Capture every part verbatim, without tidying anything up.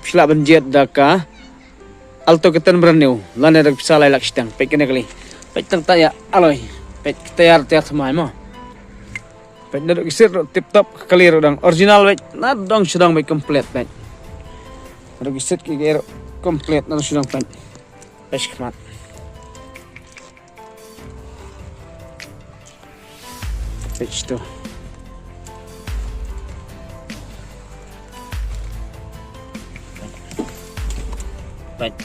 Phi lah ban jied da ka Alto K ten brand new lane da ka pisa lai lak shiteng. Peit kane kali. Peit tang ta ïa alloy. Peit ka tayar tayar thymmai mo. Peit naduh ki seat ruh tip top, ka kali ruh dang original, peit nadong shadong peit complete peit. Naduh ki seat ki ruh complete nadong shadong peit. Peit khmat. Peit to. Peit.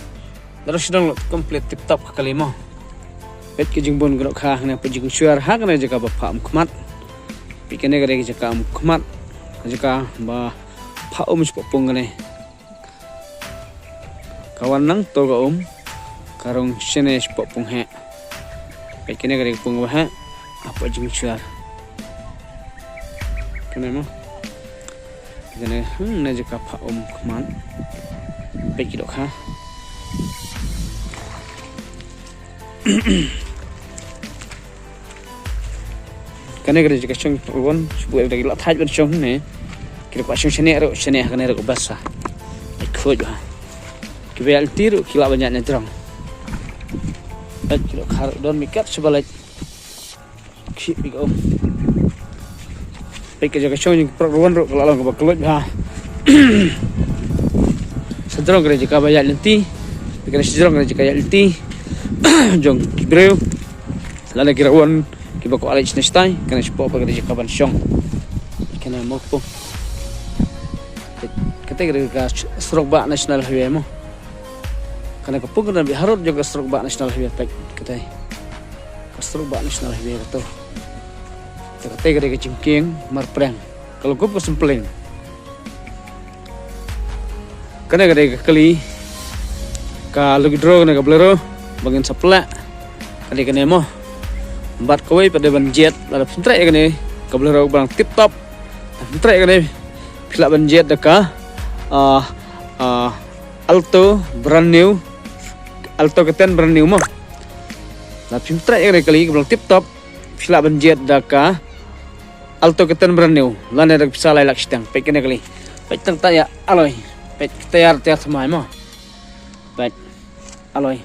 Naduh shadong complete tip top ka kali mo. Peit ka jingbun ka dohkha hangne, peit jingshuar ha kane jaka ba pha um khmat. Peit kane ka dei ka jaka um khmat. Ka jaka ba pha um shapoh pung kane. Ka wan nangto ka um, ka rung shane shapoh pung heh. Peit kane ka dei ka pung ba heh hapoh jingshuar. Kane mo. Kane, hmm, na jaka pha um khmat. Peit ki dohkha. Kane ka dei ka shong ruh, shu buh da ki la thait ban shong ne. Ki la shong shane ruh, shane kane ruh ka basa. Ai khuid ba. Ki ba ïaid lynti ruh ki lah ban ïaid na jrong. Ai ki la khar don mi kat sha ba leit. Ki bi ko. Peit ka jaka shong jingpyrkhat ruh ka la long kaba khuid ba. Sa jrong ka dei jaka ba ïaid lynti. Peit ka dei sa jrong ka dei jaka ïaid lynti jong ki briew. Lada ki rawon kiba kwah leit shane shatai, kane shapoh ba ka dei jaka ban shong. Kane mo pung. Kata ka dei ka surok bah National Highway mo. Kane ka pung ka dang bit harud jong ka surok bah National Highway peit kata. Ka surok bah National Highway kato. Kata ka dei ka jingkieng marpreng. Ka long kum ka sympleng. Kane ka dei ka kali ka lucky draw kane ka Bolero ba ngin sa pynleh. Ka dei kane mo. Bad kawei pat dei ban jied, lada phi trei ïa kane ka Bolero ba dang tip top. Lada phi trei ïa kane phi lah ban jied da ka, ah, ah, Alto brand new, Alto K ten brand new mo. Lada phi trei ïa kane ka kali ka ba dang tip top, phi lah ban jied da ka Alto K ten brand new lane da ka pisa lai lak shiteng. Peit kane kali. Peit tang ta ïa alloy. Peit ka tayar tayar thymmai mo. Peit alloy.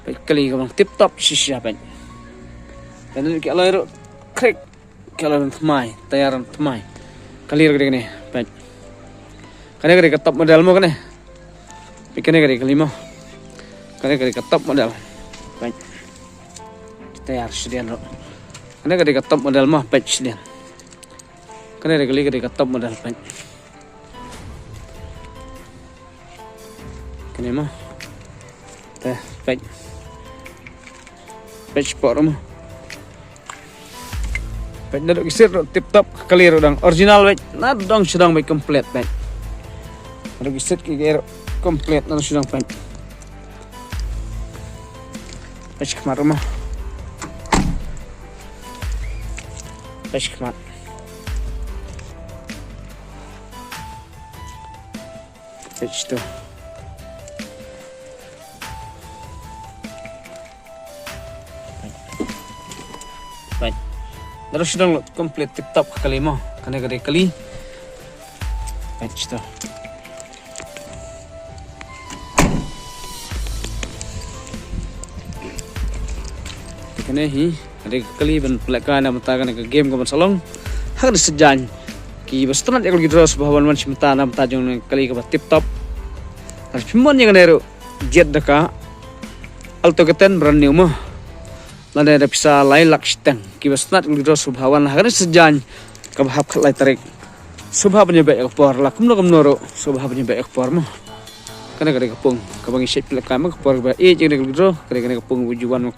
Peit kali ka ba dang tip top shisha peit. Kane ki alloy ruh crack. Ki alloy ruh thymmai, tayar ruh thymmai. Kali ruh ka dei kane. Peit. Kane ka dei ka top model mo kane. Peit kane ka dei kali mo. Kane ka dei ka top model. Peit. Tayar shadien ruh. Kane ka dei ka top model mo, peit shadien. Kane ka dei kali ka dei ka top model, peit. Kane mo. Te, peit. Peit shapoh ruh mo. Peit naduh ki seat ruh tip top, ka kali ruh dang original peit, nadong shadong peit complete peit. Naduh ki seat ki ruh complete nadong shadong peit. Peit khmat ruh mo. Peit khmat. Peit to. Peit. Naduh shadong complete tip top ka kali mo. Kane ka dei kali. Peit to. Kane hi. Ka dei ka kali ban pynlehkai na bynta kane ka game ka ban sa long. Ha kane ka sienjaiñ kiba sngewtynnat ïa ka lucky draw shuwa ban wan shim bynta na bynta jong kane ka kali kaba tip top. Lada phi mon ïa kane ruh jied da ka Alto K ten brand new mo. Lane da pisa lai lak shiteng. Kiba sngewtynnat ïa ka lucky draw shuwa ban wan ha kane ka sienjaiñ kaba hap khatlai tarik. Sngewbha ban ïa beh ïa ka por, la kumno kumno ruh sngewbha ban ïa beh ïa ka por mo. Kane ka dei ka pung kaba ngi shait pynlehkai mo, ka por ba ïeit ïa kane ka lucky draw, ka dei kane ka pung ba ju wan mo.